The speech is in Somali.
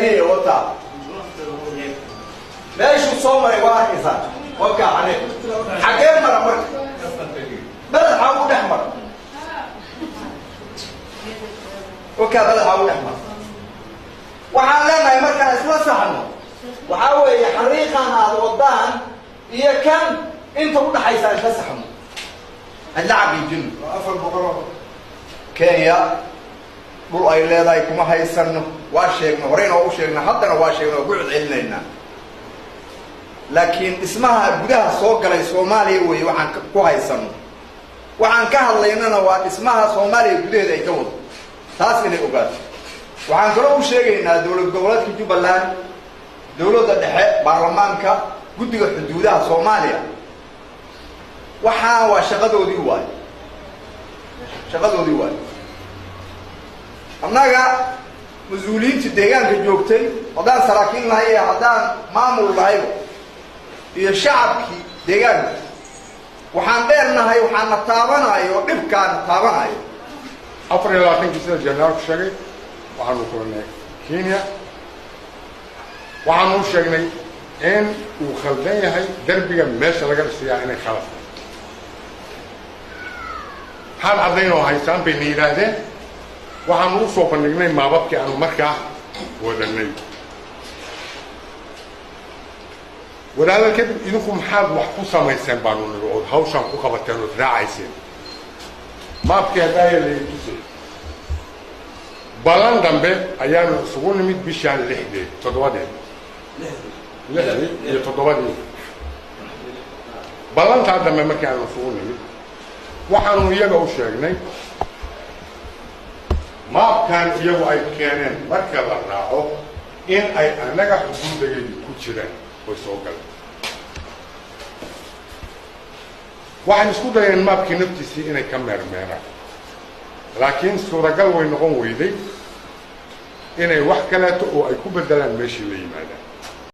Kenya wataa meeshuu soo maray waa arkaysaa. Wakaa xariiq xaggee mara marka Beled Xaawo u dhex mara. Wakaa Beled Xaawo u dhex mara. Waxaan leenahay markaan isla saxno waxaa weeye xariiqan aad wadaan iyo kan inta udhaxaysa isla saxno, adla xaqiijino. 400. Kenya dhul ay leedahay kuma haysano, waa sheegna, horeyna waa u sheegna, haddana waa sheegna, waa ku celcelinaynaa. Laakiin dhismaha gudaha soo galay Soomaaliya weeye waxaan ku haysano. Waxaan ka hadlaynana waa dhismaha Soomaaliya gudaheeda ay ka wado, taas inay ogaato. Waxaan kaloo u sheegaynaa dowlad goboleedka Jubbaland, dowladda dhexe, baarlamaanka, guddiga xuduudaha Soomaaliya, waxaan waa shaqadoodii waayo, shaqadoodii waayo. Annaga mas-uuliyiinta deegaanka joogtay, haddaan saraakiil nahay iyo haddaan maamul nahayba, iyo shacabkii deegaanka, waxaan dheernahay, waxaana taabanayo dhibkaana taabanayo. 24-kii, sida generaalku sheegay, waxaanu kulanay Kenya. Waxaanu u sheegnay in uu khaldan yahay derbiga meesha laga dhisayaa, inay khalad maxaad caddayn oo haysaan bayna yidhaahdeen. Waxaanu u soo bandhignay maababkii aanu markaa wadanay. Wadaadal kadib, idinku maxaad wax ku samayseen baanu nidhi ood hawshaan ku qabateen ood raacayseen maabkii haddaaya laydin tusay? Balan dambe ayaanu isugu nimid bishaan 6deed, 7deed, 6dii iyo 7dii. Ballantaa dambe markii aanu isugu nimid, waxaanu iyaga u sheegnay maabkan iyagu ay keeneen marka la raaco in ay annaga xuduudayadii ku jiraan way soo galeen. Waxay isku dayeen maabkii naftiisii inay ka meermeeraan, laakiin suuragal way noqon weyday inay wax kaleeto oo ay ku beddelaan meeshii la yimaadaan.